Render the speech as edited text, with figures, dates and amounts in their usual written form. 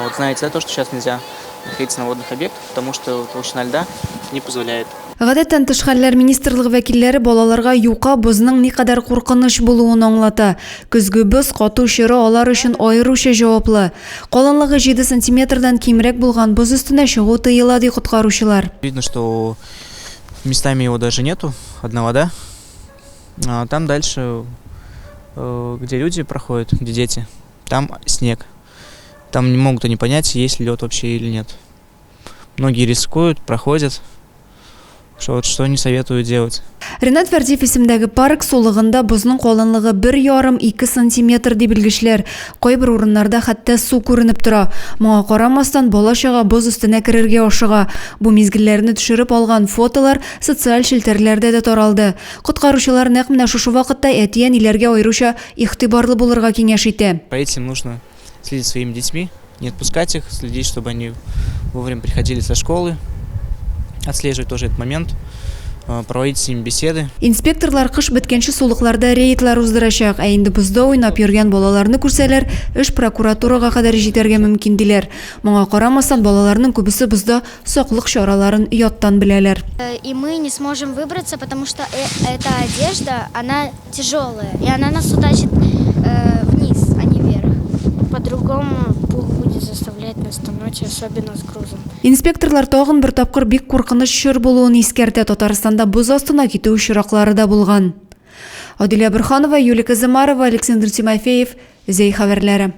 Вот знаете, да, то, что сейчас нельзя находиться на водных объектах, потому что толщина льда не позволяет. Гадәттән тыш хәлләр министрлыгы вәкилләре балаларга юка бозның никадәр куркыныч булуын аңлата. Көзге боз кату чоры алар өчен аеруча җаваплы. Калынлыгы җиде сантиметрдан кимрәк булган боз өстенә чыгу тыела, ди коткаручылар. Видно, что местами его даже нету, одна вода. А там дальше, где люди проходят, где дети, там снег. Там не могут они понять, есть ли лед вообще или нет. Многие рискуют, проходят. Что вот что не советую делать. Ренат Фәрдиев исемендәге парк сулыгында бозның калынлыгы бер ярым, ике сантиметр, ди белгечләр. Кайбер урыннарда хәтта су күренеп тора. Моңа карамастан, бала-чага боз өстенә керергә ашыга. Бу мизгелләрне төшереп алган фотолар социаль челтәрләрдә дә таралды. Коткаручылар нәкъ менә шушы вакытта әти-әниләргә аеруча игътибарлы булырга киңәш итә. Родителям нужно следить за своими детьми, не отпускать их, следить, чтобы они вовремя приходили со школы, отслеживать тоже этот момент, проводить с ними беседы. Инспекторлар кыш беткәнче сулыкларда рейдлар уздырачак, ә инде бозда уйнап йөргән балаларны күрсәләр, эш прокуратурага кадәр җитәргә мөмкин, диләр. Моңа карамастан, балаларның күбесе бозда саклык чараларын яттан беләләр. И мы не сможем выбраться, потому что эта одежда, она тяжелая, и она нас утащит вниз, а не вверх. По-другому пух будет заставлять нас тонуть, особенно с грузом. Инспекторлар тагын бер тапкыр бик куркыныч чор булуын искәртә, Татарстанда боз астына китү очраклары да булган. Адилә Борһанова, Юлия Казымарова, Александр Тимофеев, Зәй хәбәрләре.